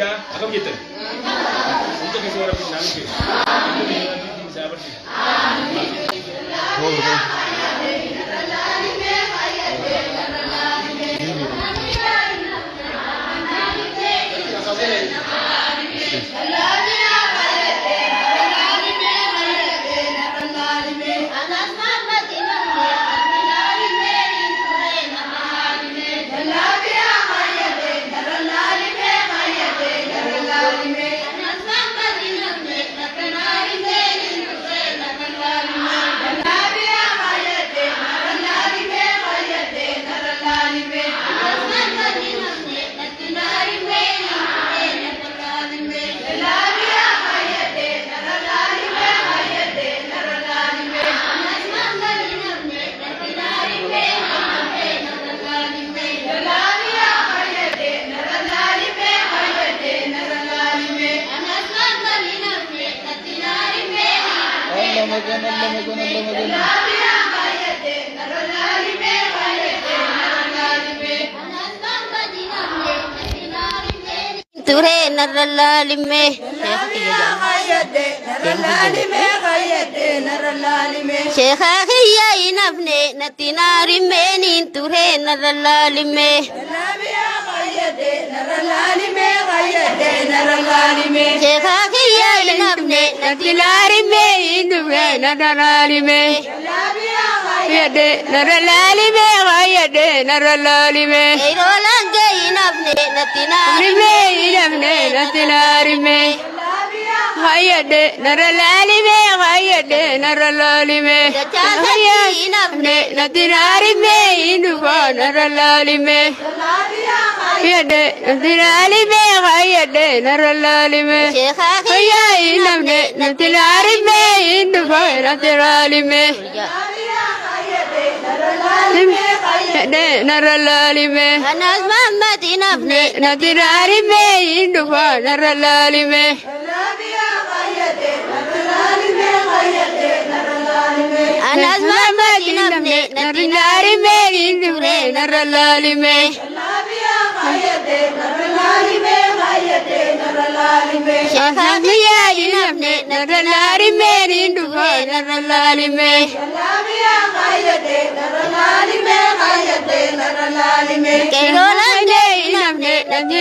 Ja'a akkam jettan? Hunda keessa warra rabbi naa milkeessu. Hunda keessa rabbi diin isaa barsiisu. Allah magan, Allah magan, Allah magan. Ture narra laalime. Sheekha kiyya hin hafne natti naarimeen ture narra laalime. Sheekha kiyya hin hafne natti naarimeen ture narra laalime. Yeroo langee hin hafne natti naarimee. Dachaa sadii hin hafne natti Sheekha kiyya hin hafne natti Anas Muhammad hin hafne Anas Muhammad hin hafne natti ture narra laalime. Sheekha kiyya hin hafne natti Qeerroo langee hin hafne natti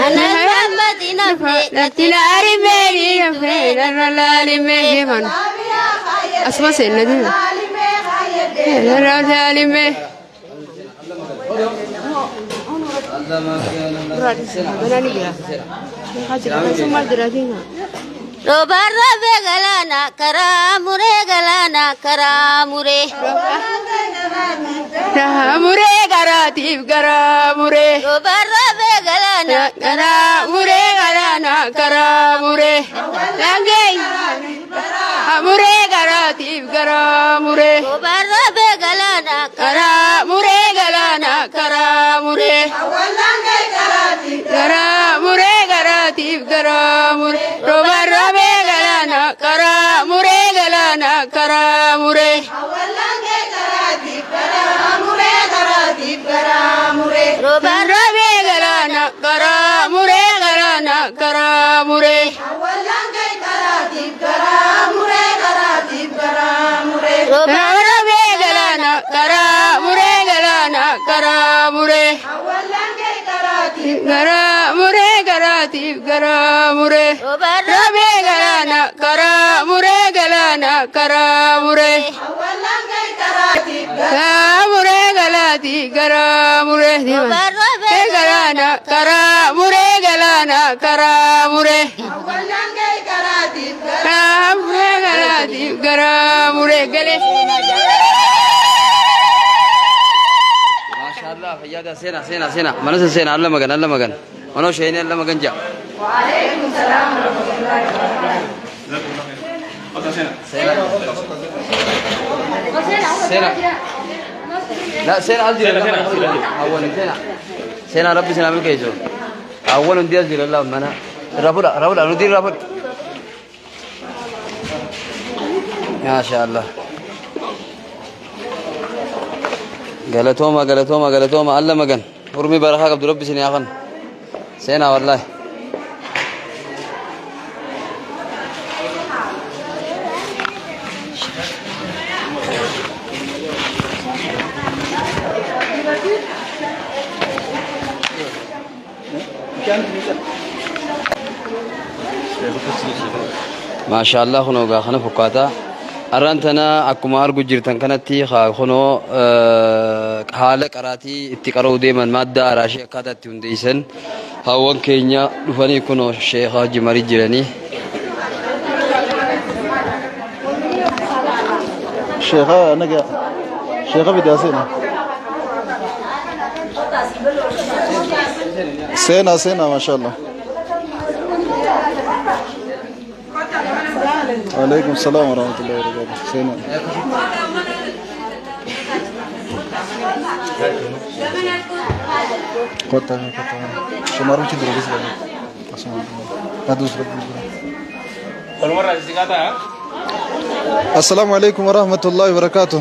Anas Muhammad hin hafne natti Asuma seenna Robarra bee galaana karaa muree galaana karaa muree. Muree garaatiif garaa muree. Robarra bee galaana Karaa muree galaana karaa muree. Langee muree garaatiif garaa muree. Robarra bee galaana Karaa muree galaana karaa muree. Garaa muree garaatiif garaa muree. Roba roobee galaana karaa muree galaana karaa muree. Robarra Roobee galaana karaa muree galaana karaa muree. Robarra Roobee galaana karaa muree galaana karaa muree. Garaa muree garaatiif garaa muree. Robarra Roobee galaana karaa muree galaana karaa muree. Garaa muree galaati garaa muree. Robarra bee Galaana karaa muree galaana karaa muree. Karaa muree galaati garaa muree galee. Maashaallah fayyaada seena seena seena mana san seena alla magan alla magan manoo sheenee alla magan ja'a. Seena. Seena. لا سينا أزيل سينا، سينا، سينا. أول سينا سينا ربي سينا ملك يسوع أول ندي أزيل الله منا ربنا ربنا ندي ربنا ما شاء الله. Galatooma galatooma galatooma alla magan urmii barakaa qabdu rabbi isin haa kanu seenaa wallaahi. Maashaallah kunoo gaa kana fakkaata. Arraan tana akkuma argu jirtan kanatti haa kunoo haala qaraatii itti qara'uu deeman maaddaa araashii akkaataa itti hundeessan haawwan keenya dhufanii kunoo sheekha hojii marii jiranii. Sheekha naga sheekha bidaa seena. Seenaa seenaa maashaallah. Alaikum salaam wa rahmatullahi wa barakatuh. Seenaa. Kottaa kottaa. Shamarran dura keessa galu. Asuma. Adus rabbi. Walumarraa siqaa ta'a. Assalaamu alaikum wa rahmatullahi wa barakatuh.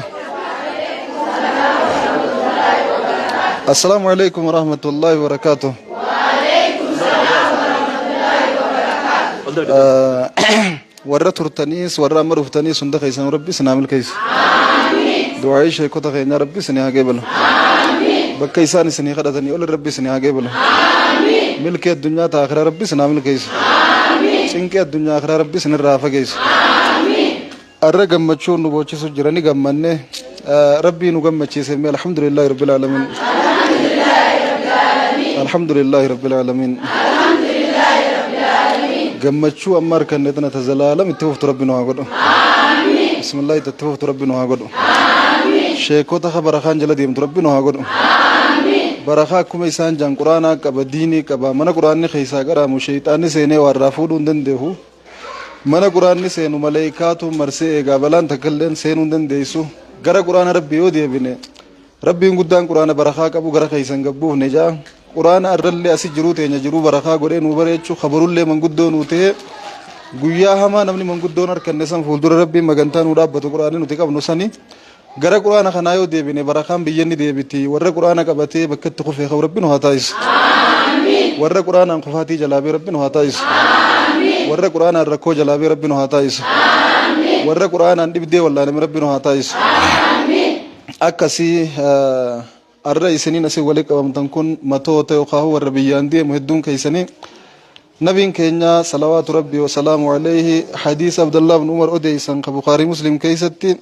Assalaamu alaikum wa rahmatullahi wa barakatuh. Warra turtaniis warra amma dhuftaniis hunda keessan rabbi isin haa milkeessu. Du'aa'ii sheekota keenyaa rabbi isin haa qeebalu. Bakka isaan isinii kadhatanii ol rabbi isin haa qeebalu. Milkii addunyaa ta'a akhiraa rabbi isin haa milkeessu. Cinqii addunyaa akhiraa rabbi isin irraa haa fageessu. Arra gammachuun nu boochisu jira ni gammanne rabbii nu gammachiise mee alhamdulillahi rabbil alamin. Alhamdulillahi rabbil alamin. Gammachuu amma harkanne tana ta zalaalam itti fuftu rabbi nu haa godhu. Bismillah itti fuftu rabbi nu haa godhu. Sheekota ka barakaan jala deemtu rabbi nu haa godhu. Barakaa akkuma isaan jaan quraanaa qaba diinii qaba mana quraanni keessaa qaraamu sheeyxaanni seenee waarraa fuudhuu hin danda'u. Mana quraanni seenu maleeykaatu marsee eegaa balaan takka illeen seenuu hin dandeessu. Gara quraana rabbi yoo deebine rabbiin guddaan quraana barakaa qabu gara keessan gabbuufne jaa. Quraana arrallee asi jiruu teenya jiruu barakaa godhee nuu bareechu kabarullee manguddoo nuu ta'e guyyaa hamaa namni manguddoon harkanne san fuuldura rabbiin magantaa nuu dhaabbatu quraanni nuti qabnu sani. Gara quraana kanaa yoo deebine barakaan biyya ni deebiti. Warra quraana qabatee bakka itti kufee ka'u rabbi nu haa taasisu. Warra quraanaan kufaatii jalaa bee rabbi nu haa taasisu. Warra quraanaan rakkoo jalaa bee rabbi nu haa taasisu. Warra quraanaan dhibdee wallaaname rabbi nu haa taasisu. Akkasii arra isiniin asii walii qabamtan kun matoota yookaan warra biyyaan deemu hedduun keessanii nabiin keenya salawaatu rabbi wasalaamu alayhi hadiis Abdullah ibn Umar odeessan ka Bukhaarii Muslim keessatti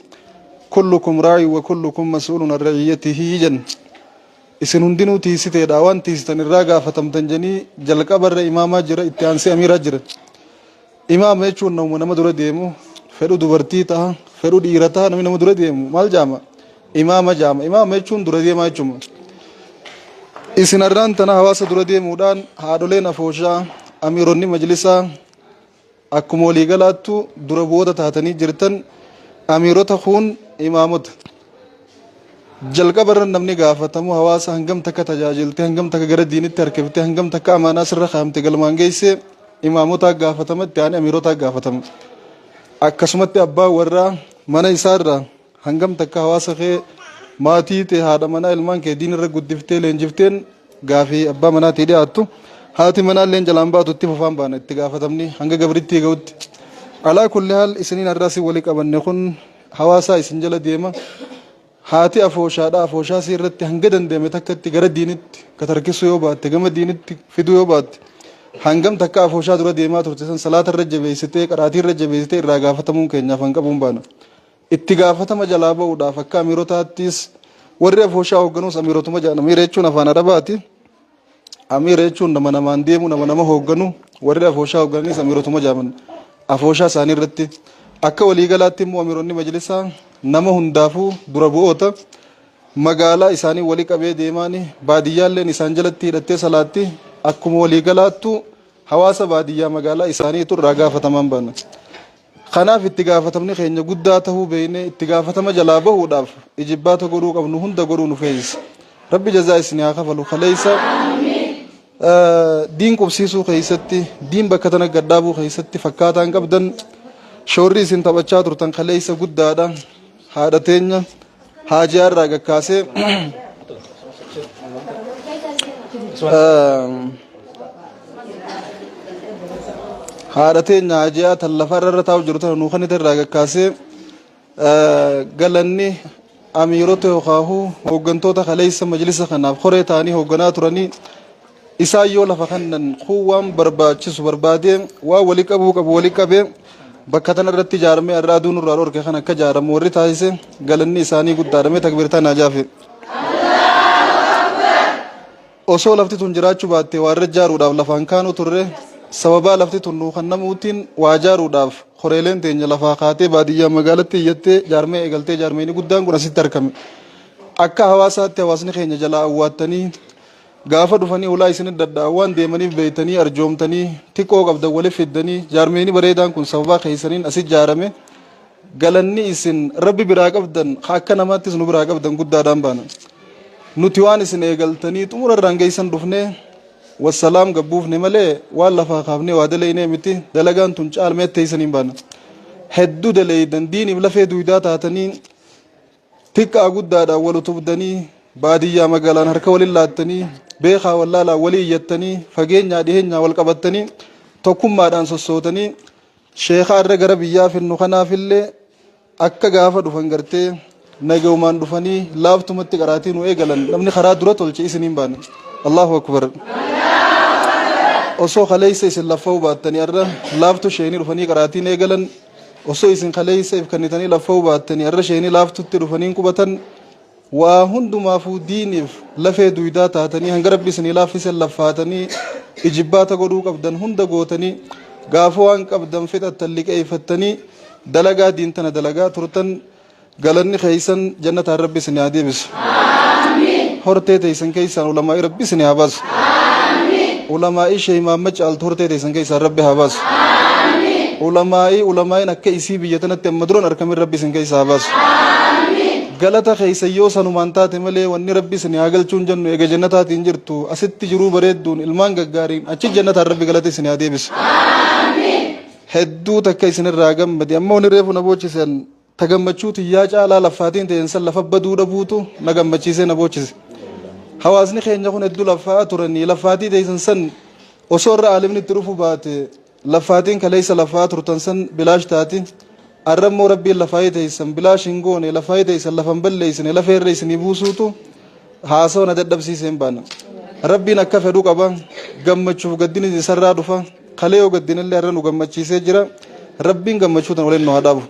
kullukum raa'i wa kullukum mas'uulun an ra'iyyatihi jen isin hundinuu tiisiteedha waan tiisitan irraa gaafatamtan janii jalqabarra imaamaa jira itti aansee amiiraa jira. Imaama jechuun nama nama dura deemu fedhu dubartii ta'a fedhu dhiira ta'a namni nama dura deemu maal jaama imaama jaama imaama jechuun dura deemaa jechuudha. Isin har'aan tana hawaasa dura deemuudhaan haadholeen afooshaa amiironni majlisaa akkuma waliigalaattu dura bu'oota taatanii jirtan amiirota kun imaamota. Jalqabarra namni gaafatamu hawaasa hangam takka tajaajilte hangam takka gara diinitti harkifte hangam takka amaanaa sirra kaa'amte galmaan geesse imaamotaa gaafatama itti aanee amiirotaa gaafatama. Akkasumatti abbaa warraa mana isaarraa hangam takka hawaasa kee maatii ta'e haadha manaa ilmaan kee diinirra guddiftee leenjifteen gaafii abbaa manaatii dhiyaattu haati manaallee jalaan baatu itti fufaan baana itti gaafatamni hanga gabrittii ga'utti. Alaa kulli haal isiniin har'aa si walii qabanne kun hawaasaa isin jala deema. Haati afooshaadha afooshaa si irratti hanga danda'ame takkatti gara diinitti katarkisuu yoo baatte gama diinitti fiduu yoo baatte hangam takka afooshaa dura deemaa turte san salaata irra jabeessitee qaraatii irra jabeessitee irraa gaafatamuun keenyaaf hanqabuun baana. Itti gaafatama jalaa ba'uudhaaf akka amiirotaattis warri afooshaa hoogganuus amiirotuma jedhan amiira jechuun afaan arabaati. Amiira jechuun nama namaan deemu nama nama hoogganu warri afooshaa hooggananis amiirotuma jedhaman afooshaa isaanii irratti akka waliigalaatti immoo amiironni majlisaa nama hundaafuu dura bu'oota magaalaa isaanii walii qabee deemaani baadiyyaalleen isaan jalatti hidhattee salaatti akkuma waliigalaattu hawaasa baadiyyaa magaalaa isaaniitu irraa gaafataman baana. Kanaaf itti gaafatamni keenya guddaa tahuu beeknee itti gaafatama jalaa bahuudhaaf ijibbaata godhuu qabnu hunda godhuu nu feesisa. Rabbi jazaa isin haa kafalu kaleessa diin qubsiisuu keessatti diin bakka tana gadhaabuu keessatti fakkaataan qabdan shoorri isin taphachaa turtan kaleessa guddaadha. Haadha teenya Haajiyaa irraa gakkaasee haadha teenya Haajiyaa tan lafa irra taa'u jiru tana nuu kanite irraa gakkaasee galanni amiirota yookaahu hooggantoota kaleessa majlisa kanaaf koree ta'anii hoogganaa turanii isaan yoo lafa kannan kun waan barbaachisu barbaadee waan walii qabuu qabu walii qabee bakka tana irratti ijaaramee har'a aduu nurraa dhorke kan akka ijaaramu warri taasise galanni isaanii guddaadha. Takbiirtaa naa jaafe. Osoo lafti tun jiraachuu baatte waa irra ijaaruudhaaf lafaan kaanuu turre. Sababaa lafti tun nuu kannamuutiin waa ijaaruudhaaf horeeleen teenya lafaa kaatee baadiyyaa magaalatti iyyattee jaarmee eegaltee jaarmeeni guddaan kun asitti argame. Akka hawaasaatti hawaasni keenya jalaa awwaattanii gaafa dhufanii ulaa isin dadhaa'an waan deemaniif beeytanii arjoomtanii xiqqoo qabdan waliif fiddanii jaarmeeni bareedaan kun sababaa keessaniin asi ijaarame. Galanni isin Rabbi biraa qabdan akka namaattis nu biraa qabdan guddaadhaan baana. Nuti waan isin eegaltanii xumura irraan geessan dhufnee wassalaam gabbuufne malee waan lafaa kaafnee waa daleeynee miti. Dalagaan tun caalmee teessaniin baana. Hedduu daleeydan, diiniif lafee duudaa taatanii xiqqaa guddaadhaan wal utubdanii baadiyyaa magaalaan harka waliin laattanii beekaa wallaalaan walii iyyattanii fageenyaa dhiheenyaa wal qabattanii tokkummaadhaan sossootanii sheekaa irra gara biyyaa finnu. Kanaafillee akka gaafa dhufan gartee nagaumaan dhufanii laaftumatti qaraatii nu eegalan namni karaa dura tolche isiniin baana. Allahu akbar! Osoo kaleessa isin laffa'uu baattanii har'a laaftu sheenii dhufanii qaraatiin eegalan. Osoo isin kaleessa if kennitanii laffa'uu baattanii har'a sheenii laaftutti dhufanii qubatan. Waa hundumaafuu diiniif lafee duydaa taatanii hanga Rabbi isinii laaffisen laffaatanii ijibbaata godhuu qabdan hunda gootanii gaafa waan qabdan fixattan liqeeffattanii dalagaa diin tana dalagaa turtan. Galanni keessan jannataan Rabbi isinii haa deebisu. Hortee teessan keessaan ulamaa'ii Rabbi isinii haa baasu. Ulamaa'ii Sheey Mahammad caaltu hortee teessan keessaan Rabbi haa baasu. Ulamaa'ii ulamaa'iin akka isii biyya tanatti amma duran argamin Rabbi isin keessaa haa baasu. Galata keessa yoo sanumaan taate malee wanni Rabbi isin haa galchuun jennu eega jannataatiin jirtu asitti jiruu bareedduun ilmaan gaggaariin achi jannataan Rabbi galata isin haa deebisu. Hedduu takka isinirraa gammade. Amma wanni reefu na boochisan ta gammachuu tiyyaa caalaa laffaatiin ta'een san lafa baduu dhabuutu na gammachiisee na boochise. Hawaasni keenya kun hedduu laffaa turanii laffaatii teessan san osoo irra aalimni itti dhufu baate laffaatiin kaleessa laffaa turtan san bilaash taati. Arra immoo Rabbiin lafaayii teessan bilaash hin goone, lafaayii teessan lafa hin balleessine, lafa irra isinii buusuutu haasawa na dadhabsiisee hin baana. Rabbiin akka fedhu qaba. Gammachuuf gaddini isarraa dhufa. Kalee yoo gaddinillee har'a nu gammachiisee jira. Rabbiin gammachuu tan waliin nu haa dhaabu.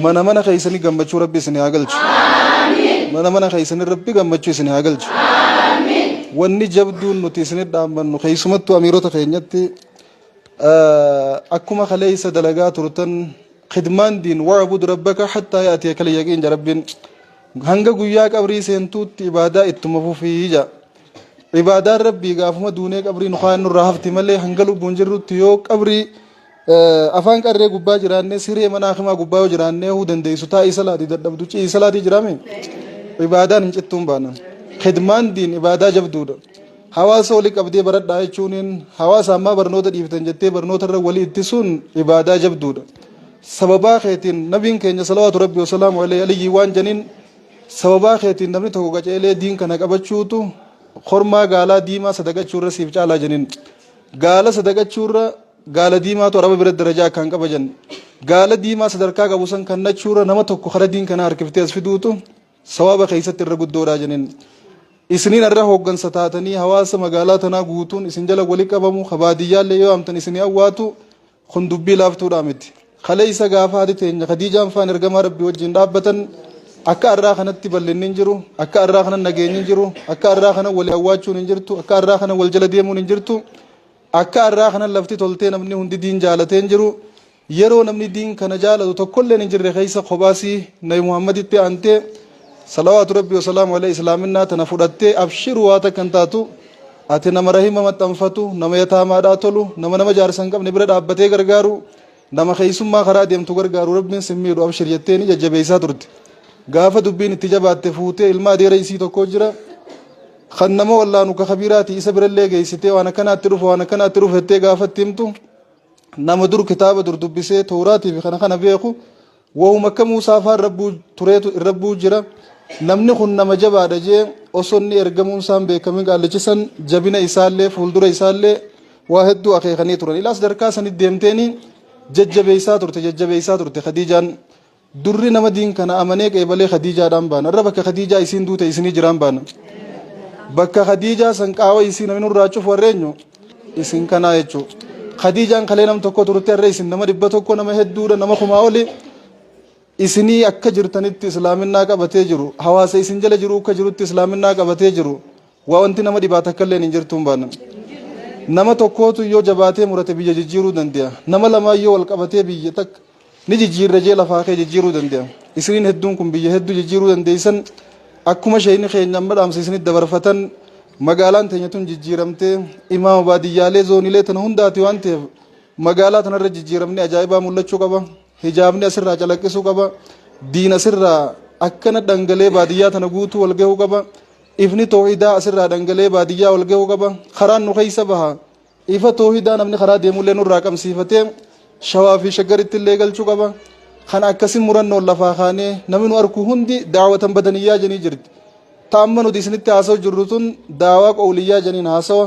Mana mana keessanii gammachuu Rabbi isinii haa galchu. Mana mana keessanii Rabbi gammachuu isinii haa galchu. Wanni jabduun nuti isinit dhaammannu keessumattuu amiirota keenyatti akkuma kaleessa dalagaa turtan khidmaan diin wa'bud rabbaka hattaa ya'tiyaka al-yaqiin ja Rabbiin, hanga guyyaa qabrii seentuutti ibaadaa ittuma fufii ja. Ibaadaan Rabbii gaafuma duunee qabrii nu kaan nurraa hafti malee hanga lubbuun jirrutti yoo qabrii afaan qarree gubbaa jiraannee siree mana hakimaa gubbaa yoo jiraannee huu dandeessu taa'ii salaatii dadhabdu ci'ii salaatii jiraame ibaadaan hin cittuun baana. Khidmaan diin ibaadaa jabduudha. Hawaasa walii qabdee baradhaa jechuun hawaasa ammaa barnoota dhiiftan jettee barnoota irra walii ittisuun ibaadaa jabduudha. Sababaa keetiin nabiin keenya salawaatu Rabbi wasalaamu alayhi aliyyii waan janiin sababaa keetiin namni tokko qaceelee diin kana qabachuutu kormaa gaalaa diimaa sadaqachuurra siif caalaa janiin. Gaala sadaqachuurra gaala diimaatu araba bira darajaa akkaan qaba jan. Gaala diimaa sadarkaa qabu san kannachuurra nama tokko kara diin kana harkiftee as fiduutu sawaaba keessatti irra guddoodhaa janiin. Isiniin irra hooggansa taatanii hawaasa magaalaa tanaa guutuun isin jala wali qabamu ka baadiyyaallee yoo amtan isinii awwaatu kun dubbii laaftuudhaa miti. Kaleessa gaafa haati teenya Khadiijaan faan ergamaa Rabbii wajjin dhaabbatan akka arraa kanatti bal'inni hin jiru, akka arraa kana nageenyi hin jiru, akka arraa kana walii awwaachuun hin jirtu, akka arraa kana wal jala deemuun hin jirtu, akka arraa kana lafti toltee namni hundi diin jaalatee hin jiru. Yeroo namni diin kana jaalatu tokkolleen hin jirre keessa kophaasii Nabi Muhammaditti aantee salawaatu Rabbii wasalaamu alayhi islaaminaa tana fudhattee abshiru waa takka hin taatu. Ati nama rahima maxxanfatu, nama yataamaadhaa tolu, nama nama jaarsa hin qabne bira dhaabbatee gargaaru, nama keessummaa karaa deemtu gargaaru, Rabbiin sin miidhu abshir jettee ni jajjabeessaa turte. Gaafa dubbiin itti jabaatte fuutee ilma adeera isii tokko jira. Kan nama wallaanu ka kabiiraati isa birallee geessitee waan akkanaatti dhufu waan akkanaatti dhufu jettee gaafa itti himtu nama dur kitaaba dur dubbisee tooraatii fi kana kana beeku. Wahuma akka Muusaa faan rabbuu tureetu irra bu'u jira. Namni kun nama jabaadha jee osoo inni ergamuun isaan beekamin qaallichi san jabina isaallee fuuldura isaallee waa hedduu akeekanii turan. Ilaa sadarkaa sanitti deemteeni jajjabeessaa turte jajjabeessaa turte Khadiijaan. Durri nama diin kana amanee qeebalee Khadiijaadhaan baana. Irra bakka Khadiijaa isiin duute isinii jiraan baana. Bakka Khadiijaa san qaawa isii namni nurraa cufu warra eenyu? Isin kanaa jechuudha. Khadiijaan kalee nam tokko turte har'a isin nama 100 nama hedduudha nama kumaa oli isinii akka jirtanitti islaaminaa qabatee jiru hawaasa isin jala jiru akka jirutti islaaminaa qabatee jiru waa wanti nama dhibaa takka illee hin jirtuun baana. Nama tokkootu yoo jabaatee murate biyya jijjiiruu danda'a. Nama lamaa yoo wal qabatee biyya takka ni jijjiirra jee lafaa kee jijjiiruu danda'a. Isiniin hedduun kun biyya hedduu jijjiiruu dandeessan akkuma sheeyni keenya amma dhaamsa isinitti dabarfatan magaalaan teenya tun jijjiiramtee imaama baadiyyaalee zoonilee tana hundaati waan ta'eef magaalaa tanarra jijjiiramni ajaa'ibaa mul'achuu qaba. Hijaabni asirraa calaqqisuu qaba. Diin asirraa akkana dhangalee baadiyyaa tana guutuu wal gahuu qaba. Ifni toohidaa asirraa dhangalee baadiyyaa wal gahuu qaba. Karaan nu keessa baha. Ifa toohidaa namni karaa deemullee nurraa qabsiifatee Shawaa fi Shaggaritti illee galchuu qaba. Kana akkasin murannoon lafaa kaanee namni nu arku hundi daawatan badaniyyaa janii jirti. Ta amma nuti isinitti haasa'u jirru tun daawaa qowliyyaa janiin haasawa.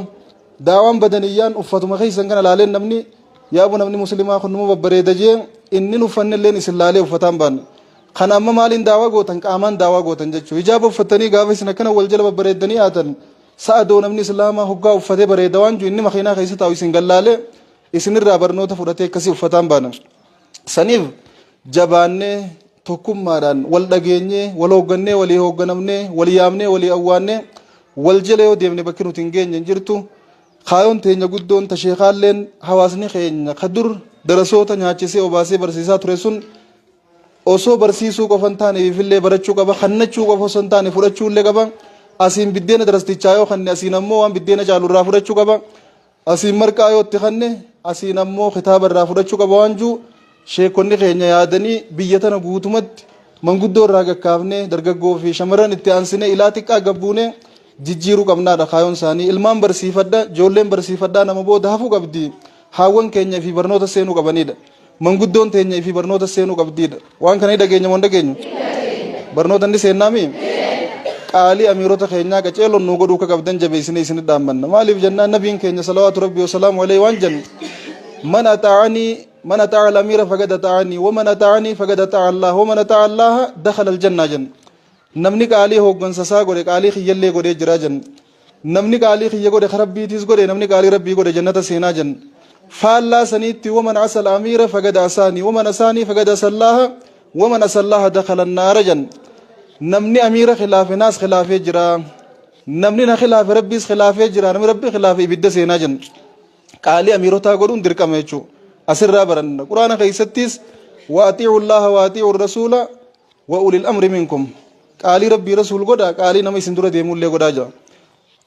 Daawaan badaniyyaan uffatuma keessan kana laaleen namni yaabu namni muslimaa kun numa babbareeda jee inni uffanne illeen isin laalee uffataan baanne. Kana amma maaliin daawaa gootan qaamaan daawaa gootan jechuudha. Hijaaba uffattanii gaafa isin akkana wal jala babbareeddanii haatan Sa'adoo namni islaamaa hoggaa uffatee bareeda waan jiru inni makiinaa keessa taa'u isin gallaalee isinirraa barnoota fudhatee akkasii uffataan baana. Saniif jabaannee tokkummaadhaan wal dhageenyee wal hooggannee walii hoogganamnee wal yaamnee walii awwaannee wal jala yoo deemne bakki nuti hin geenye hin jirtu. Kaayoon teenya guddoon ta sheekaalleen hawaasni keenya ka dur darasoota nyaachisee obaasee barsiisaa ture sun Osoo barsiisuu qofa hin taane ifillee barachuu qaba. Kannachuu qofa osoo hin taane fudhachuu illee qaba. Asiin biddeena darastichaa yoo kanne asiin ammoo waan biddeena caalu irraa fudhachuu qaba. Asiin marqaa yoo itti kanne asiin ammoo kitaaba irraa fudhachuu qaba waan jiru sheekonni keenya yaadanii biyya tana guutumatti manguddoo irraa gakkaafnee dargaggoo fi shamarran itti aansinee ilaa xiqqaa gabbuunee jijjiiruu qabnaadha kaayoon isaanii. Ilmaan barsiifadha, ijoolleen barsiifadhaa nama booda hafuu qabdi. Haawwan keenya fi barnoota seenuu qabanidha. Manguddoon teenya ifii barnoota seenuu qabdiidha. Waan kana ni dhageenya moo hin dhageenyu? Barnoota ni seennaami? Qaalii amiirota keenyaa qaceelon nuu godhuu akka qabdan jabeessinee isin dhaammanna. Maaliif jennaan nabiin keenya salawaatu rabbii wasalaamu alayhi waan jennu man ata'anii man ata'a al-amiira faqad ata'anii wa man ata'anii faqad ata'a Allah wa man ata'a Allah dakhala al-janna jenna. Namni qaalii hooggansa isaa godhe qaalii kiyyallee godhee jira jenna. Namni qaalii kiyya godhe ka Rabbiitiis godhe namni qaalii Rabbii godhe jannata seenaa jenna. Faallaa saniitti waman asal amiira fagad asaanii waman asaanii fagad asallaaha waman asallaaha dakhala naara jenna. Namni amiira khilaafe naas khilaafee jira. Namni na khilaafe Rabbiis khilaafee jira. Namni Rabbii khilaafe ibidda seenaa jenna. Qaalii amiirotaa godhuun dirqama jechuudha. Asirraa baranna. Quraana keessattis waaxiicu Allaaha waaxiicu rasuula Wa ulil amri minkum. Qaalii Rabbii Rasuul godhaa, qaalii nama isin dura deemullee godhaa jedha.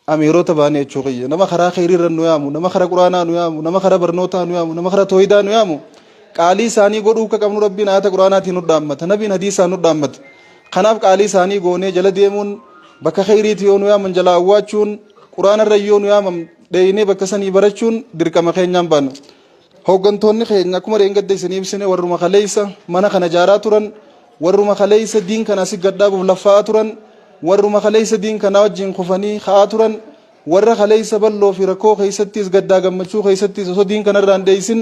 Amiirota baanee jechuu kiyya. Nama karaa kheyrii irra nu yaamu, nama karaa Quraanaa nu yaamu, nama karaa barnootaa nu yaamu, nama karaa toohidaa nu yaamu. Qaalii isaanii godhuu akka qabnu Rabbiin ayata Quraanaatiin nu dhaammata. Nabiin hadiisaan nu dhaammata. Kanaaf qaalii isaanii goonee jala deemuun bakka kheyriitti yoo nu yaaman jalaa awwaachuun Quraana irra yoo nu yaaman dheeynee bakka sanii barachuun dirqama keenyaan baana. Hooggantoonni keenya akkuma dheengadda isinii ibsine warruma kaleessa mana kana ijaaraa turan, warruma kaleessa diin kana asi gad dhaabuuf laffaa'aa turan, warruma kaleessa diin kanaa wajjin kufanii ka'aa turan, warra kaleessa bal'oo fi rakkoo keessattis gaddaa gammachuu keessattis osoo diin kanarraa hin dheessin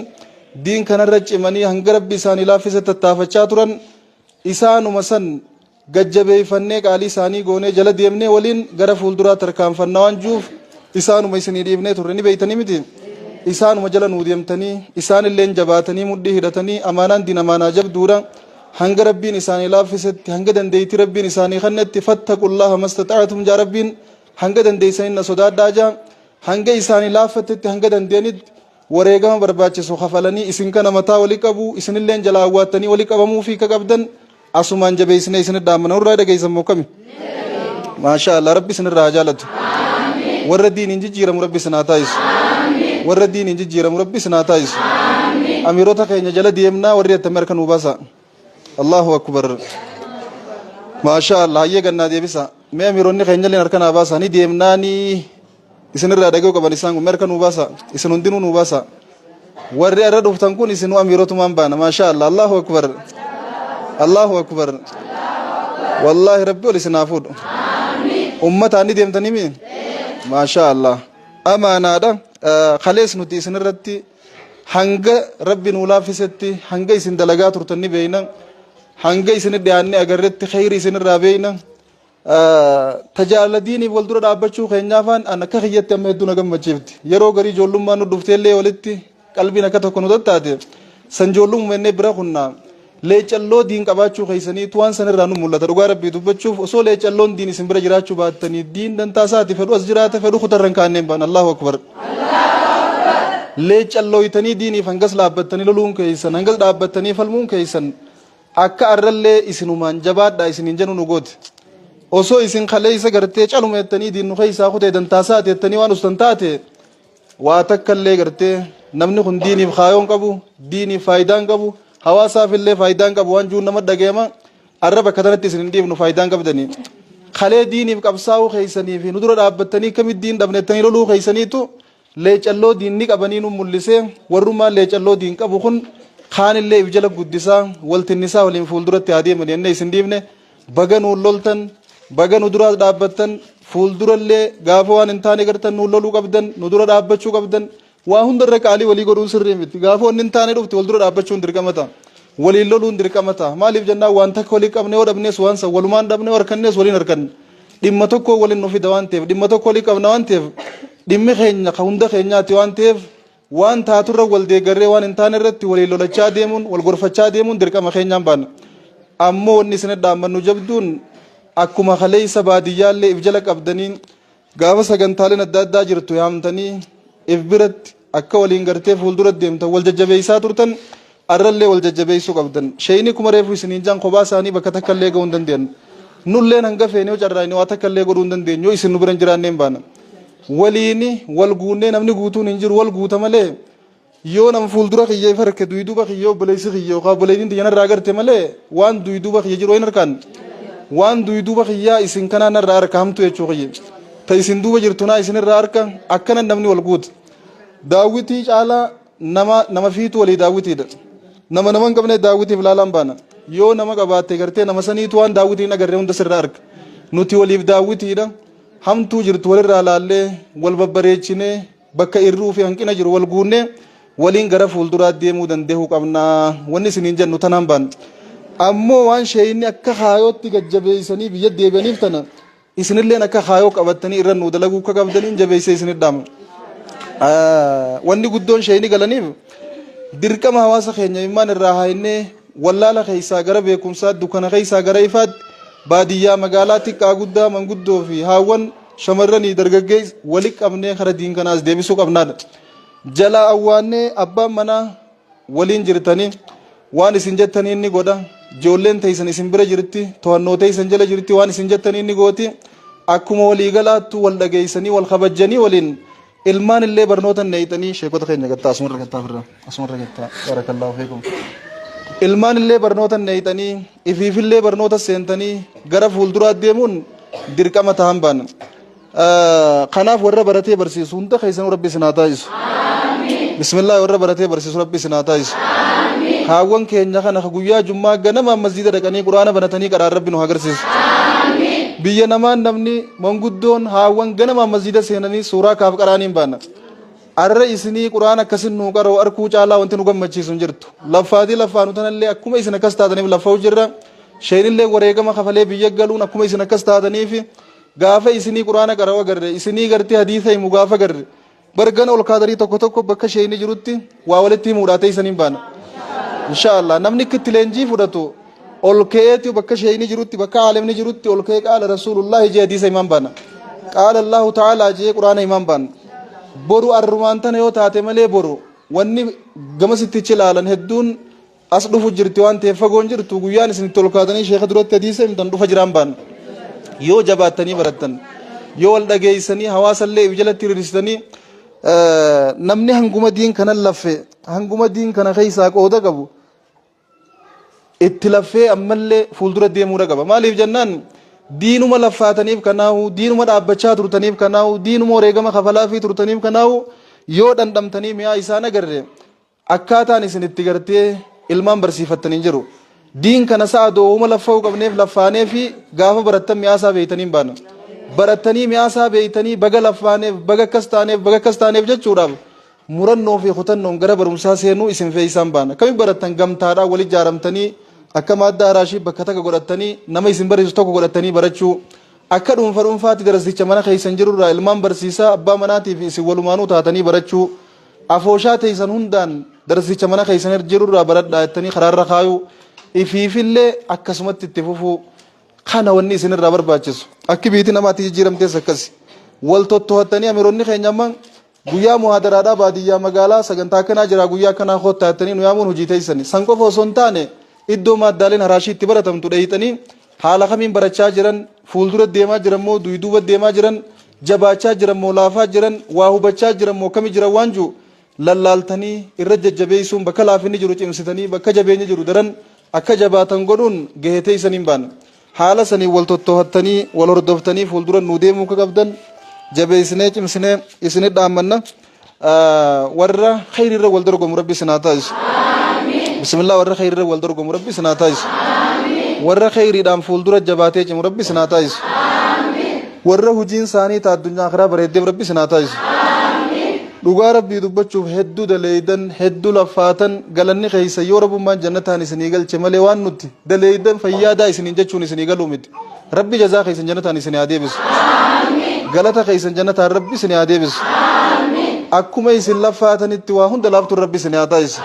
diin kanarra cimanii hanga Rabbi isaanii laaffise tattaafachaa turan isaanuma san gad jabeeffannee qaalii isaanii goonee jala deemnee waliin gara fuulduraa tarkaanfanna waan jiruuf isaanuma isinii dhiifnee turre ni beeytanii miti. Isaanuma jala nuu deemtanii isaanilleen jabaatanii mudhii hidhatanii amaanaan diin amaanaa jabduudha. Hanga Rabbiin isaanii laaffisetti hanga dandeettii Rabbiin isaanii kennetti fattaqullaha mastaxa'atum jaa Rabbiin hanga dandeessanii na sodaadhaa jaa hanga isaanii laaffattetti hanga dandeenitti wareegama barbaachisu kafalanii isin kana mataa wali qabu isinilleen jalaa awwaattanii wali qabamuu fi ka qabdan asumaan jabeessinee isin dhaamna. Nurraa dhageessan moo kami? Maashaa Allah Rabbi isinirraa haa jaalatu. Warra diiniin jijjiiramu Rabbi isin haa taasisu. Warra diiniin jijjiiramu Rabbi isin haa taasisu. Amiirota keenya jala deemnaa warri attami harka nuu baasa. Allahu akbar. Maashaa Allah hayyee gannaa deebisa. Mee amiironni keenya illee harka naa baasa. Ni deemnaanii isinirraa dhaga'uu qaban isaan kun mee harka nuu baasa. Isin hundinuu nuu baasa. Warri irra dhuftan kun isinuu amiirotumaan baana. Maashaa Allah. Allahu akbar. Allahu akbar. Wallaahi Rabbi ol isin haa fuudhu. Ummataan ni deemtanii mi? Maashaa Allah. Amaanaadha. Kalees nuti isin irratti hanga Rabbi nuu laaffisetti hanga isin dalagaa turtan ni beeyna. Hanga isin dhiyaanne agarretti kheyri isin irraa beeyna. Tajaajila diiniif wal dura dhaabbachuu keenyaafaan an akka kiyyatti amma hedduu na gammachiifti. Yeroo garii ijoollummaan nu dhufteellee walitti qalbiin akka tokko nu tattaate san ijoollumuma innee bira kunna leecalloo diin qabaachuu keessaniitu waan sanirraa nu mul'ata. Dhugaa Rabbii dubbachuuf osoo leecalloon diin isin bira jiraachuu baattanii diin dantaa isaati fedhu as jiraata fedhu kutarra hin kaanneen baan. Allahu akbar. Leecallooytanii diiniif hangas dhaabbattanii loluun keessan, hangas dhaabbattanii falmuun keessan akka arrallee isinumaan jabaadhaa isiniin jennu nu goote. Osoo isin kaleessa gartee caluma jettanii diin nu keessaa kutee dantaa isaati jettanii waan ustan taate, waa takka illee gartee namni kun diiniif kaayoon qabu, diiniif faayidaan qabu, hawaasaaf illee faayidaan qabu waan jiru nama dhagayama. Arra bakka tanatti isin hin dhiifnu, faayidaan qabdanii. Kalee diiniif qabsaa'uu keessanii fi nu dura dhaabbattanii kamitti diin dhabnettanii loluu keessaniitu leecalloo diinni qabanii nu mul'isee, warrummaan leecalloo diin qabu kun kaanillee if jala guddisaa waltinnisaa waliin fuulduratti haa deeman jennee isin dhiifne. Baga nuun loltan, baga nu duraas dhaabbattan. Fuuldurallee gaafa waan hin taane gartan nuun loluu qabdan, nu dura dhaabbachuu qabdan. Waa hundarra qaalii walii godhuun sirrii miti. Gaafa wanni hin taane dhufte wal dura dhaabbachuun dirqama ta'a, waliin loluun dirqama ta'a. Maaliif jennaan, waan takka walii qabne yoo dhabnes waan san walumaan dhabne, yoo harkannees waliin harkanne. Dhimma tokko waliin nu fida waan ta'eef, dhimma tokko walii qabna waan ta'eef, dhimmi keenya ka hunda keenyaati waan ta'eef, waan taaturra wal deeggarree waan hin taane irratti waliin lolachaa deemuun, wal gorfachaa deemuun dirqama keenyaan baana. Ammoo wanni isin dhaammannu jabduun, akkuma kaleessa baadiyyaallee if jala qabdanii gaafa sagantaaleen adda addaa jirtu yaamtanii if biratti akka waliin gartee fuuldura deemtan wal jajjabeessaa turtan, arrallee wal jajjabeessuu qabdan. Sheeyni kuma reefu isiniin jaan kophaa isaanii bakka takka illee ga'uu hin dandeenyu. Nulleen hanga feene yoo carraaqne waa takka illee godhuu hin dandeenyu yoo isin nu bira hin jiraanneen baana. Waliin wal guunnee, namni guutuun hin jiru, wal guuta malee, yoo nam fuuldura kiyya if harke duyduuba kiyya obboleessi kiyya yookaan obboleettiin tiyya narraa agarte malee waan duyduuba kiyya jiru hin harkaan. Waan duyduuba kiyyaa isin kanaa narraa harka hamtu jechuu kiyya. Ta isin duuba jirtu naa isinirraa harka. Akkana namni wal guuta. Daawwitii caalaa nama nama fiitu walii daawwitiidha. Nama nama hin qabne daawwitiif laalaan baana. Yoo nama qabaatte gartee nama saniitu waan daawwitiin hin agarre hunda sirraa arga. Nuti waliif daawwitiidha. Hamtuu jirtu walirraa laallee wal babbareechinee, bakka irruu fi hanqina jiru wal guunnee waliin gara fuulduraa deemuu danda'uu qabna. Wanni isiniin jennu tanaan baana. Ammoo waan sheeyinni akka kaayootti gajjabeessanii biyya deebi'aniif tana isinilleen akka kaayoo qabattanii irra nuu dalaguu akka qabdaniin jabeessee isinit dhaama. Wanni guddoon sheeyini galaniif dirqama hawaasa keenya immaan irraa haayinnee wallaala keessaa gara beekumsaa, dukkana keessaa gara ifaatti, baadiyyaa magaalaa, xiqqaa guddaa, manguddoo fi haawwan, shamarranii dargaggeessa wali qabnee kara diin kanaas deebisuu qabnaadha. Jalaa awwaannee abbaan manaa waliin jirtanii waan isin jettanii inni godha. Ijoolleen teessan isin bira jirti, to'annoo teessan jala jirti, waan isin jettanii inni gooti. Akkuma walii galaattu wal dhageessanii wal kabajjanii waliin ilmaan illee barnoota neeyxanii, sheekota keenya gattaa asumarra gattaa firra asumarra gattaa, barakallahu fiikum. Ilmaan illee barnoota neeyxanii ifiifillee barnoota seentanii gara fuulduraa deemuun dirqama ta'an baana. Kanaaf warra baratee barsiisu hunda keessanuu Rabbi isin haa taasisu. Bismillah, warra baratee barsiisu Rabbi isin haa taasisu. Haawwan keenya kana ka guyyaa jummaa ganamaan masjiida dhaqanii Quraana banatanii qaraan Rabbi nu haa agarsiisu. Biyya namaan namni manguddoon haawwan ganamaan masjiida seenanii suuraa kaaf qaraaniin baana. Arra isinii Quraana akkasin nuu qara'u arkuu caalaa wanti nu gammachiisu hin jirtu. Laffaatii laffaanu tanallee akkuma isin akkas taataniif laffa'u jirra. Sheenillee wareegama kafalee biyya galuun akkuma isin akkas taataniif. Gaafa isinii Quraana qara'u agarre, isinii gartee hadiisa himu gaafa garre, bargana ol kaadarii tokko tokko bakka sheeyni jirutti waa walitti himuudhaa teessaniin baana. Insha Allah namni akka itti leenjii fudhatu ol ka'eeti bakka sheeyni jirutti, bakka aalimni jirutti ol ka'ee qaala Rasuulullaahi jee hadiisa himaan baana. Qaala Allahu ta'aalaa jee Quraana himaan baana. Boru arrumaan tana yoo taate malee boru wanni gamasittichi ilaalan hedduun as dhufu jirti waan ta'eef fagoon jirtu. Guyyaan isin itti ol kaatanii sheeka duratti hadiisa himtan dhufa jiraan baan. Yoo jabaattanii barattan, yoo wal dhageessanii hawaasallee if jalatti hiriirsitanii, namni hanguma diin kana laffe, hanguma diin kana keessaa qooda qabu itti laffee ammallee fuuldura deemuudha qaba. Maaliif jennaan, diinuma laffaataniif kanaahu, diinuma dhaabbachaa turtaniif kanaahu, diinuma wareegama kafalaafii turtaniif kanaahu, yoo dhandhamtanii mi'aa isaan agarre akkaataan isin itti gartee ilmaan barsiifattan hin jiru. Diin kana sa'a doowuma laffa'uu qabneef laffaanee fi gaafa barattan mi'aasaa beeytanii hin baana. Barattanii mi'aasaa beeytanii baga laffaaneef, baga akkas taaneef, baga akkas taaneef jechuudhaaf murannoo fi kutannoon gara barumsaa seenuu isin feeysaan baana. Kami barattan? Gamtaadhaan wal ijaaramtanii, akka maaddaa haraashii bakka takka godhattanii, nama isin barsiisu tokko godhattanii barachuu, akka dhuunfa dhuunfaatti darasicha mana keessan jirurraa ilmaan barsiisaa, abbaa manaatii fi isin walumaanuu taatanii barachuu, afooshaa teessan hundaan darasicha mana keessan jirurraa baradhaa jettanii karaarra kaayuu, ifiifillee akkasumatti itti fufuu. Kana wanni isinirraa barbaachisu. Akki biitii namaatti jijjiiramtees akkasi. Wal totto'attanii, amiironni keenya amma guyyaa muhaadaraadhaa baadiyyaa magaalaa sagantaa akkanaa jira, guyyaa akkanaa koottaa jettanii nu yaamuun hojii teessani. San qofa osoo hin taane, iddoo maaddaaleen haraashii itti baratamtu dheeyxanii, haala kamiin barachaa jiran, fuuldura deemaa jiran moo duyduuba deemaa jiran, jabaachaa jiran moo laafaa jiran, waa hubachaa jiran moo kami jiran waan jiru lallaaltanii irra jajjabeessuun, bakka laafinni jiru cimsitanii, bakka jabeenyi jiru daran akka jabaatan godhuun gahee teessaniin baana. Haala saniin wal totto'attanii, wal hordoftanii fuuldura nuu deemuu akka qabdan jabeessinee cimsinee isinit dhaammanna. Warra khayriirra wal dorgomu Rabbi isin haa taasisu. Bismillah, warra khayriirra wal dorgomu Rabbi isin haa taasisu. Warra khayriidhaan fuuldura jabaatee cimu Rabbi isin haa taasisu. Warra hojiin isaanii ta addunyaa akhiraa bareeddeef Rabbi isin haa taasisu. Dhugaa Rabbii dubbachuuf, hedduu daleeydan, hedduu laffaatan. Galanni keessa yoo Rabbummaan jannataan isinii galche malee, waan nuti daleeydan fayyaadaa isiniin jechuun isinii galuu miti. Rabbi jazaa keessan jannataan isinii haa deebisu. Galata keessan jannataan Rabbi isinii haa deebisu. Akkuma isin laffaatanitti waa hunda laaftuun Rabbi isinii haa taasisu.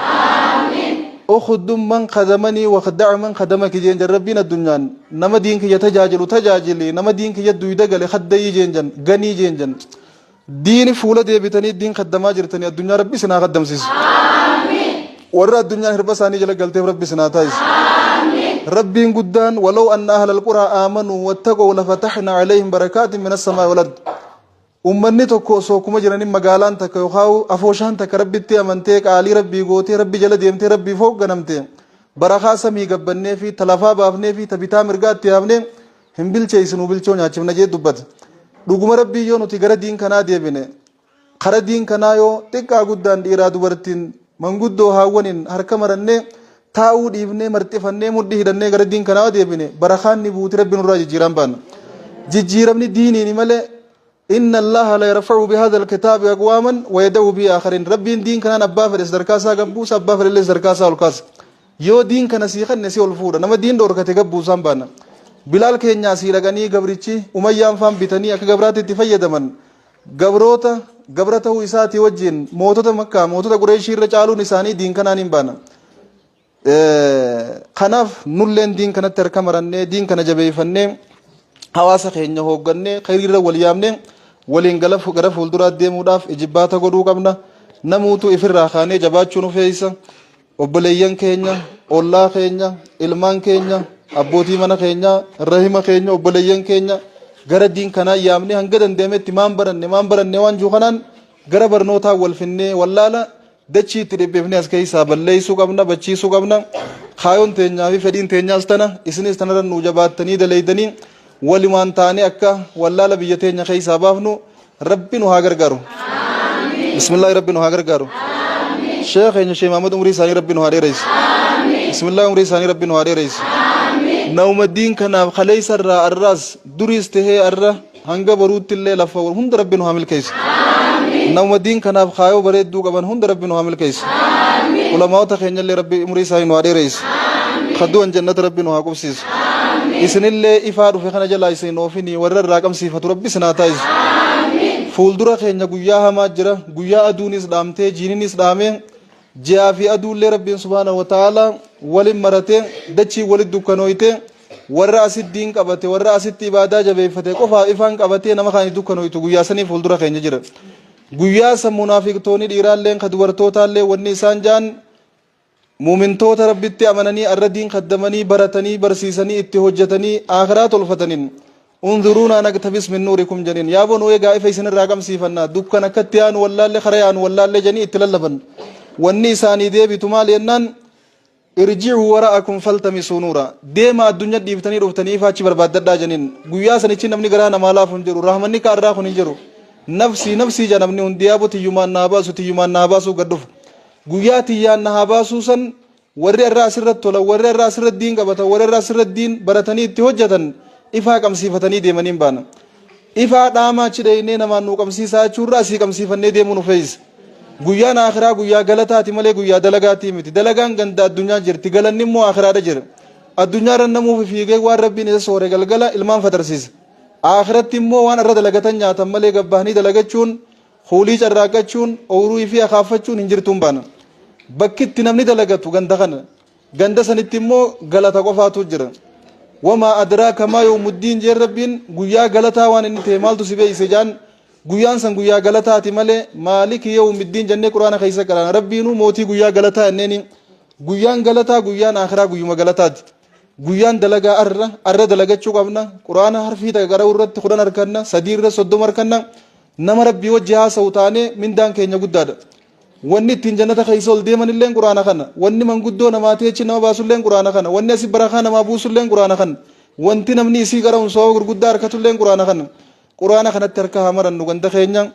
Ukhdum man khadamanii wakhdac man khadamaki jeen jan Rabbiin addunyaan. Nama diin kiyya tajaajilu tajaajili, nama diin kiyya duyda gale khaddayii jeen jan, ganii jeen jan. Diini fuula deebitanii diin khaddamaa jirtanii addunyaa Rabbi isin haa khaddamsiisu. Warra addunyaan hirba isaanii jala galteef Rabbi isin haa taasisu. Rabbiin guddaan, walaw anna ahlal quraa aamanuu wattaquu lafatahna alayhim barakaatin minas samaa'i wal ard. Ummanni tokko osoo kuma jiranii, magaalaan takka yookaan afooshaan takka Rabbitti amantee, qaalii Rabbii gootee, Rabbi jala deemtee, Rabbiif hoogganamte, barakaa samii gabbannee fi talafaa baafnee fi tabitaa mirgaatti yaafnee hin bilcheessinuu, bilchoo nyaachifna jee dubbata. Dhuguma Rabbii yoo nuti gara diin kanaa deebine, kara diin kanaa yoo xiqqaa guddaan, dhiiraa dubartiin, manguddoo haawwaniin harka marannee, taa'uu dhiifnee, marxifannee, mudhii hidhannee gara diin kanaa deebine, barakaan ni buuti. Rabbi nurraa jijjiiraan baana. Jijjiiramni diiniini malee, inna Allaha la yarfa'u bihadha alkitaabi aqwaaman wa yada'u bihi aakharin. Rabbiin diin kanaan abbaa fedhe sadarkaa isaa gabbuusa, abbaa fedhe illee sadarkaa isaa ol kaasa. Yoo diin kana sii kanne si ol fuudha, nama diin dhoorkate gabbuusaan baana. Bilaal keenyaa sii dhaqanii, gabrichi Umayyaan faan bitanii akka gabraatti itti fayyadaman, gabroota gabra ta'uu isaatii wajjin mootota Makkaa, mootota Qureeshii irra caaluun isaanii diin kanaan hin baana. Kanaaf nulleen diin kanatti harka marannee, diin kana jabeeffannee, hawaasa keenya hooggannee, khayriirra wal yaamnee, waliin gara fuulduraa deemuudhaaf ijibbaata godhuu qabna. Namuutu ifirraa kaanee jabaachuu nu feeysa. Obboleeyyan keenya, ollaa keenya, ilmaan keenya, abbootii mana keenya, rahima keenya, obboleeyyan keenya gara diin kanaa yaamnee, hanga danda'ametti maan baranne, maan baranne waan jiru kanaan gara barnootaa wal finnee, wallaala dachii itti dhiphifnee as keessaa balleessuu qabna, bachiisuu qabna. Kaayoon teenyaa fi fedhiin teenyaas tana. Isinis tanarra nuu jabaattanii daleeydanii, walumaan taanee akka wallaala biyya teenya keessaa baafnu Rabbi nu haa gargaaru. Bismillaahi, Rabbi nu haa gargaaru. Sheekh keenya Sheekh Mahamad, umrii isaanii Rabbi nu haa dheeressu. Bismillaahi, umrii isaanii Rabbi nu haa dheeressu. Nauma diin kanaaf kaleessa irraa arraas duriis tahee arra hanga boruutti illee lafa hunda Rabbi nu haa milkeessu. Nauma diin kanaaf kaayoo bareedduu qaban hunda Rabbi nu haa milkeessu. Ulamaa'ota keenya illee Rabbi umrii isaanii nu haa dheeressu. Kaddu'an jannata Rabbi nu haa qubsiisu. Isinillee ifaa dhufe kana jalaa isin oofini, warra irraa qabsiifatu Rabbi isin haa taasisu. Fuuldura keenya guyyaa hamaa jira. Guyyaa aduunis dhaamtee, jiininis dhaamee, ji'aa fi aduullee Rabbiin subhaanahu wa ta'ala walin maratee, dachii walit dukkanooyte, warra asitti diin qabate, warra asitti ibaadaa jabeeffate qofaaf ifaan qabatee, nama kaanii dukkanooytu guyyaa sanii fuuldura keenya jira. Guyyaa san munaafiqtoonni dhiiraalleen ka dubartootaallee wanni isaan ja'an, muumintoota Rabbitti amananii arra diin kaddamanii, baratanii, barsiisanii, itti hojjetanii akhiraa tolfataniin, unzuruunaa naqtabis min nuurikum janiin. Yaaboo, nu eegaa, ifa isinirraa qabsiifannaa, dukkan akkatti yaanu wallaalle, kara yaanu wallaalle janii itti lallaban. Wanni isaanii deebitu maal jennaan, irji'uu wara'akum faltamisuu nuura, deema addunyaa dhiiftanii dhuftanii ifa achi barbaaddadhaa janiin. Guyyaa sanichi namni garaa namaa laafu hin jiru, rahmanni ka arraa kun hin jiru. Nafsii nafsii ja namni hundi, yaaboo, tiyyumaan naa baasu, tiyyumaan naa baasuu gad dhufa. Guyyaa tiyyaan na haa baasuu san. Warri irraa asirratti tolan, warri irraa asirratti diin qabatan, warri irraa asirratti diin baratanii itti hojjetan ifaa qabsiifatanii deemanii hin baana. Ifaa dhaamaa achi dheeynee namaan nuu qabsiisaa jechuurraa asii qabsiifannee deemuu nu feesisa. Guyyaan akhiraa guyyaa galataati malee guyyaa dalagaatii miti. Dalagaan ganda addunyaa jirti, galanni immoo akhiraadha jira. Addunyaa irra namuuf fiigee waan Rabbiin isa soore galgala ilmaan fatarsiisa. Akhiratti immoo waan irra dalagatan nyaatan malee gabbahanii dalagachuun, kuulii carraaqqachuun, ooyiruu fi akaaffachuun hin jirtuun baana. Bakki itti namni dalagatu ganda kana. Ganda sanitti immoo galata qofaatu jira. Wamaa adraaka maa yawmuddiin jeen Rabbiin guyyaa galataa waan inni ta'e maaltu si beeyse jaan. Guyyaan san guyyaa galataati malee maaliki yawmiddiin jennee Quraana keessa qaraana. Rabbiinuu mootii guyyaa galataa jenneeni. Guyyaan galataa guyyaan akhiraa guyyuma galataati. Guyyaan dalagaa arra arra dalagachuu qabna. Quraana harfii takka qara'uu irratti 10 harkanna, 3 irra 30 harkanna. Nama Rabbii wajji haasa'u taanee mindaan keenya guddaadha. Wanni ittiin jannata keessa ol deeman illeen Quraana kana. Wanni manguddoo namaa ta'e nama baasulleen Quraana kana. Wanni asii barakaa namaa buusulleen Quraana kana. Wanti namni isii qara'uun sababa gurguddaa harkatulleen Quraana kana. Quraana kanatti harka haa marannu ganda keenya.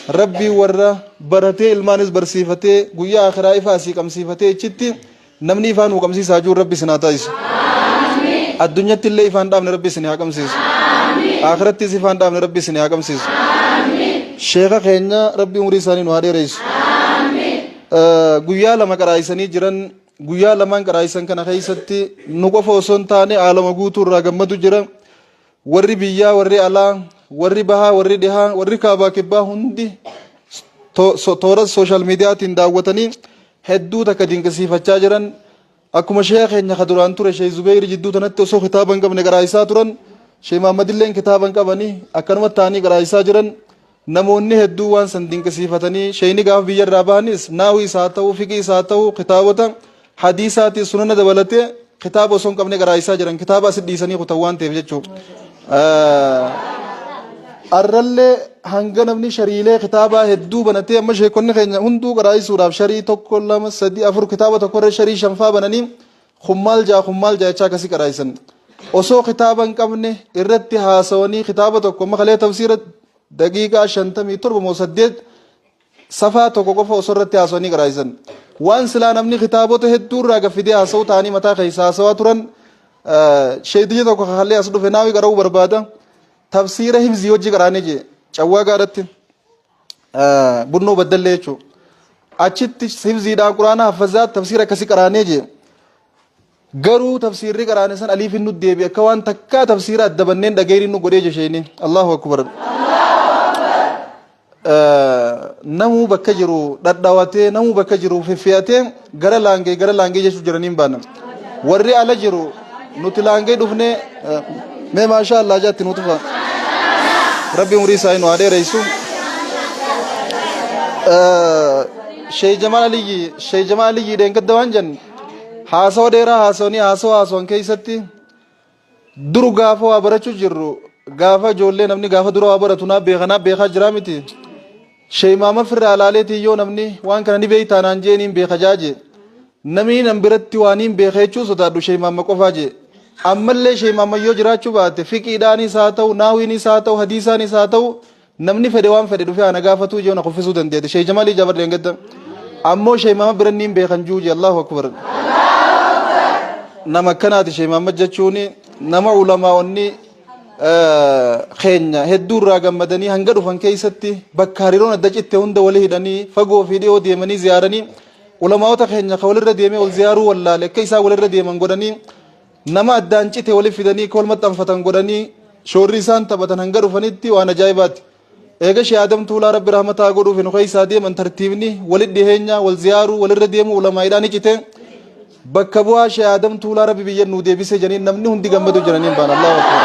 Rabbii warra baratee ilmaanis barsiifatee guyyaa akhiraa ifaa asii qabsiifatee ichitti namni ifaa nuu qabsiisaa jiru Rabbi isin haa taasisu. Addunyatti illee ifaan dhaabne Rabbi isin haa qabsiisu. Akhirattis ifaan dhaabne Rabbi isin haa qabsiisu. Sheeka keenya Rabbi umurii isaanii nu haa dheeressu. Guyyaa 2 qaraayisanii jiran. Guyyaa lamaan qaraayisan kana keessatti nu qofa osoo hin taane aalama guutuu irraa gammadu jira. Warri biyyaa, warri alaa, warri bahaa, warri dhihaa, warri kaabaa kibbaa hundi toora sooshaal miidiyaatiin daawwatanii hedduu takka dinqisiifachaa jiran. Akkuma sheeka keenya ka duraan ture Sheek Zubeeyri jidduu tanatti osoo kitaaba hin qabne qaraayisaa turan, Sheek Mahammadilleen kitaaba hin qabanii akkanumatti ta'anii qaraayisaa jiran. Namoonni hedduu waan san dinqisiifatanii, sheeyni gaafa biyya irraa bahanis naawii isaa ta'u, fiqii isaa ta'u, kitaabota hadiisaatii sunana dabalatee kitaaba osoo hin qabne qaraayisaa jiran, kitaaba asit dhiisanii kutan waan ta'eef jechuudha. Arrallee hanga namni shariilee kitaabaa hedduu banatee, amma sheekonni keenya hunduu qaraayisuudhaaf sharii 1, 2, 3, 4, kitaaba tokko irra sharii shanfaa bananii kun maal jaa, kun maal jaa jechaa akkasii qaraayisan. Osoo kitaaba hin qabne irratti haasawanii kitaaba tokko amma kalee tafsiira daqiiqaa 57 moo 8 safaa tokko qofa osoo irratti haasawanii qaraayisan. Waan silaa namni kitaabota hedduu irraa gaffidee haasa'u ta'anii mataa keessa haasawaa turan. Sheeytichi tokko kakallee as dhufe naawii qara'uu barbaada. Tafsiira hifzii hojii qaraanee jee cawwaa gaadhatti bunnoo baddallee jechuudha. Achitti hifziidhaan Quraana haffazaa tafsiira akkasii qaraanee jee. Garuu tafsiirri qaraane san aliifin nu deebi akka waan takkaa tafsiira adda banneen dhageenin nu godhee jesheeni. Allahu akbar. Namuu bakka jiru dhadhawatee, namuu bakka jiru fiffi'atee gara laangee gara laangee jechuu jiraniin baana. Warri ala jiru nuti laangee dhufnee mee maashaa Allah jaatti nu tufa. Rabbi umurii isaa nu haa dheeressu. Sheey Jamaal Aliyyi, Sheey Jamaal Aliyyi dheengadda waan jennu haasawa dheeraa haasawanii, haasawa haasawan keessatti dur gaafa waa barachuu jirru, gaafa ijoollee namni gaafa dura waa baratu naa beeka naa beekaa jiraa miti. Sheey Maama firraa laaleetii yoo namni waan kana ni beektaa naan jee niin beeka jaaje. Namni nan biratti waan hin beeka jechuu sodaadhu Sheey Maama qofaa jee. Ammallee Sheey Maama yoo jiraachuu baate fiqiidhaanis haa ta'u, naawiinis haa ta'u, hadiisaanis haa ta'u, namni fedhe waan fedhe dhufee ana gaafatuu jee na kuffisuu dandeette. Sheey Jamaalii Jabar Deengadda. Ammoo Sheey Maama bira niin beekan juu jee. Allahu akbar. Nama akkanaati Sheey Maama jechuun, nama ulamaa'onni keenya hedduu irraa gammadanii hanga dhufan keessatti bakka hariiroon adda citte hunda walii hidhanii fagoo fi dhiyoo deemanii ziyaaranii, ulamaa'ota keenya ka walirra deemee wal ziyaaruu wallaale akka isaan walirra deeman godhanii, nama addaan cite wali fidanii akka wal maxxanfatan godhanii, shoorri isaan taphatan hanga dhufanitti waan ajaa'ibaati. Eega Shee Adam Tuulaa Rabbi rahmataa godhuuf nu keessaa deeman tartiibni walit dhiheenya wal ziyaaruu walirra deemuu ulamaa'iidhaan ni cite. Bakka bu'aa Shee Adam Tuulaa Rabbi biyya nuu deebisee janiin namni hundi gammadu jiraniin baan. Allahu akbar.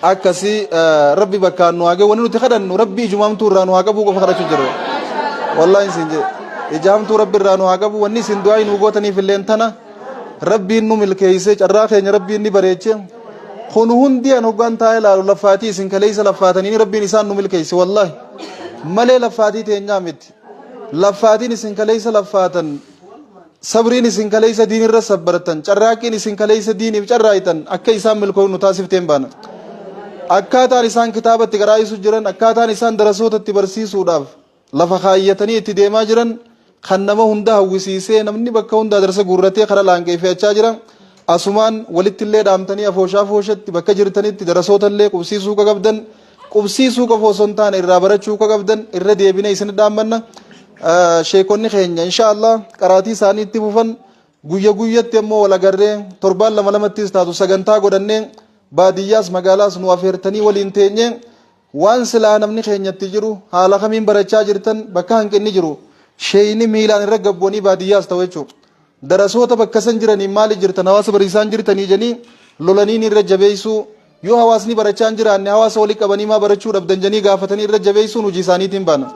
Akkasii Rabbi bakkaan nu haa ga'u. Wanni nuti kadhannu Rabbi ijumaamtuu irraa nu haa qabuu qofa kadhachuu jirra. Wallaahi isin jedhe. Ijaamtuu Rabbi irraa nu haa qabu. Wanni isin du'aa nu gootaniif illeen tana. Rabbiin nu milkeessee carraa keenya Rabbiin ni bareeche. Kun hundi an hoggaan taa'ee ilaalu laffaatii isin kaleessa laffaatanii Rabbiin isaan nu milkeesse wallaahi. Malee laffaatii teenyaa miti. Laffaatiin isin kaleessa laffaatan, sabriin isin kaleessa diinirra sabbartan, carraaqqiin isin kaleessa diiniif carraayitan akka isaan milkoo'u nu taasifteen baana. Akkaataan isaan kitaabatti qaraa'isu jiran, akkaataan isaan darasootatti barsiisuudhaaf lafa kaayyatanii itti deemaa jiran. Kan nama hunda hawwisiisee namni bakka hundaa darsa guurratee kara laangeeffachaa jira. Asumaan walittillee dhaamtanii afooshaa afooshatti bakka jirtanitti darasootallee qubsiisuu qabdan, qubsiisuu qofa osoo hin taane irraa barachuu qabdan irra deebinee isin dhaammanna. Sheekonni keenya insha Allah qaraatii isaanii itti fufan. Guyya guyyatti ammoo wal agarree, torbaan lama lamattis taatu sagantaa godhannee, baadiyyaas magaalaas nu afeertanii waliin teenyee, waan silaa namni keenyatti jiru, haala kamiin barachaa jirtan, bakka hanqinni jiru sheeyni miilaan irra gabboonii baadiyyaas ta'u jechuudha. Darasoota bakka san jiraniin maali jirtan, hawaasa bariisaan jirtanii jedhanii lolaniin irra jabeessuu, yoo hawaasni barachaa hin jiraanne hawaasa walii qabanii maa barachuu dhabdan jedhanii gaafatanii irra jabeessuun hojii isaaniitiin baana.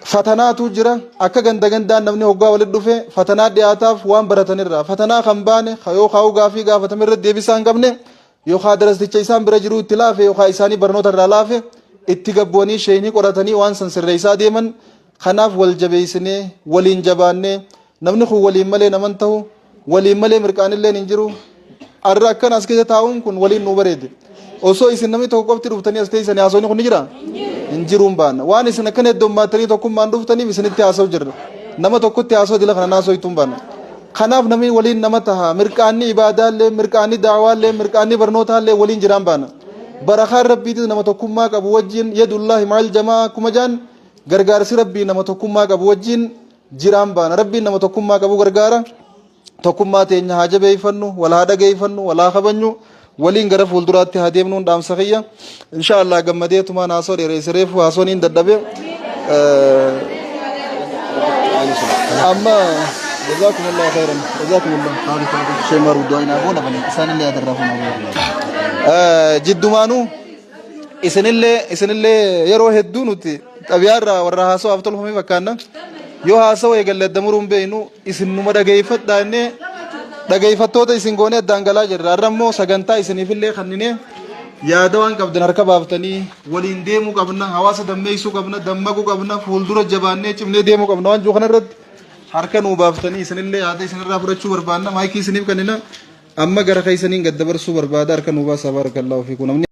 Fatanaatu jira. Akka ganda gandaan namni hoggaa walitti dhufe fatanaa dhiyaataaf, waan baratanirraa fatanaa kan baane yoo kaa'uu gaafii gaafatame irra deebisaa hin qabne, yookaan darasticha isaan bira jiru itti laafe, yookaan isaanii barnoota irraa laafe, itti gabboonii sheeyinii qoratanii waan san sirreessaa deeman. Kanaaf wal jabeessinee waliin jabaannee, namni kun waliin malee naman ta'u, waliin malee mirqaanilleen hin jiru. Arra akkana as keessa taa'uun kun waliin nu bareede. Osoo isin namni tokko qofti dhuftanii as teessanii haasawni kun ni jira? Hin jiruun baana. Waan isin akkana heddummaatanii tokkummaan dhuftaniif isinitti haasa'u jirra. Nama tokkotti haasa'u dila kana naasoo ittuun baana. Kanaaf namni waliin nama taha. Mirqaanni ibaadaallee, mirqaanni daawaallee, mirqaanni barnootaallee waliin jiraan baana. Barakaan rabbiitis nama tokkummaa qabu wajjin, yadullaahi ma'al jamaa akkuma jaan, gargaarsi rabbii nama tokkummaa qabu wajjin jiraan baana. Rabbiin nama tokkummaa qabu gargaara. Tokkummaa teenya haa jabeeffannu, wal haa dhageeffannu, wal haa kabajnu, waliin gara fuulduraatti haa deemnuun dhaamsa kiyya. Insha Allah gammadeetumaan haasoo dheereesse, reefu haasoon hin dadhabe. Amma jazakumullahu khairan, jazakumullah. Sheemaru du'aa goona bani isaanillee adarraa fuuna. Jiddumaanuu isinillee yeroo hedduu nuti xabiyaarraa warra haasawaaf tolfame fakkaanna. Yoo haasawa eegalle adda muruun beeynu, isin numa dhageeffadhaa innee dhageeffattoota isin goonee addaan galaa jirra. Har'a immoo sagantaa isiniifillee kanninee yaada waan qabdan harka baaftanii waliin deemuu qabna, hawaasa dammeessuu qabna, dammaquu qabna, fuuldura jabaannee cimnee deemuu qabna. Waan jiru kanarratti harka nuu baaftanii isinillee yaada isinirraa fudhachuu barbaanna. Maayikii isiniif kennina. Amma gara keessaniin gad dabarsuu barbaada, harka nuu baasaa. Barakallahu fiikum namni.